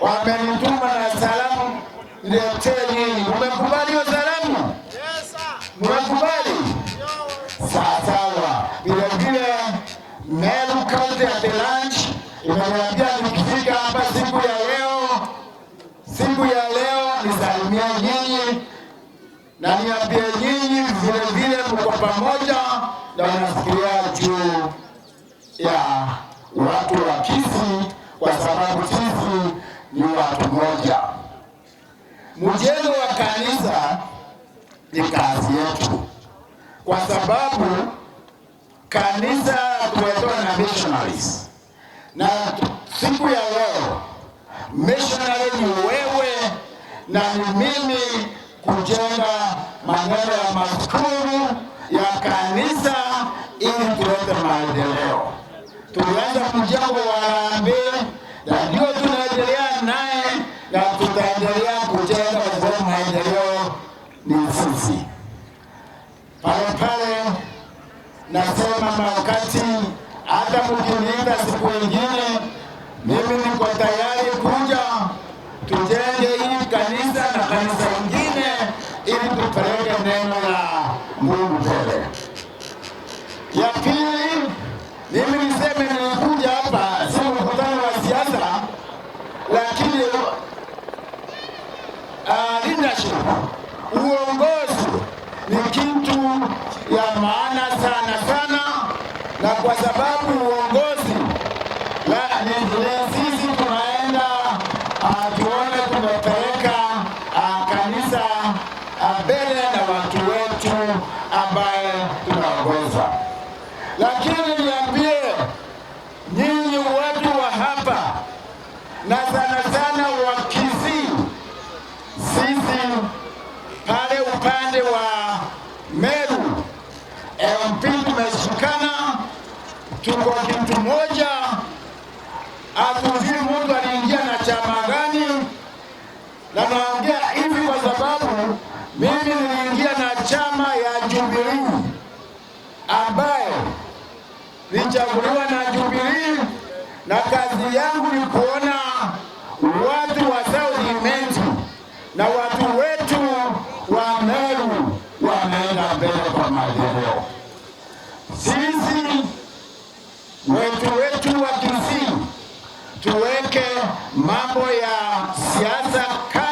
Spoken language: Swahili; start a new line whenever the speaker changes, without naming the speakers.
Wamenituma na salamu niletee nyinyi. Mmekubali hiyo salamu? Mmekubali? Sawa sawa. Vile vile Meru County at large imeniambia nikifika hapa siku ya leo nisalimie nyinyi na niambie nyinyi vile vile mko pamoja na wanafikiria juu ya watu wa Kisii, kwa sababu sisi ni watu moja. Mjengo wa kanisa ni kazi yetu, kwa sababu kanisa tumetoa na missionaries, na siku ya leo missionary ni wewe na ni mimi kujenga maneno ya maskuru ya kanisa ili tulete maendeleo. Tulianza mjengo wa harambee na ndio tunaendelea naye na tutaendelea kujenga kwa sababu maendeleo ni sisi. Pale pale nasema wakati hata mkiniita siku ingine, mimi niko tayari kuja tujenge hii kanisa na kanisa ingine ili tupeleke neno la Mungu mbele. Ya pili, mimi niseme nilikuja hapa si mkutano wa siasa, lakini leadership, uongozi ni kitu ya maana sana sana, na kwa sababu uongozi ni sisi tunaenda tuone tumepeleka kanisa mbele na watu wetu ambaye tunaongoza. Lakini niambie nyinyi watu wa hapa na sana sana wa Kisii, sisi pale upande wa Meru MP tumeshikana, tuko kitu moja, hatujui mtu aliingia na chama gani, na naongea hivi kwa sababu mimi niliingia na chama ya Jubilee ambaye nilichaguliwa na Jubilee, na kazi yangu ni kuona watu wa South Imenti na watu wetu wa Meru wameenda mbele kwa maendeleo. Sisi wetu wa Kisii tuweke mambo ya siasa kando.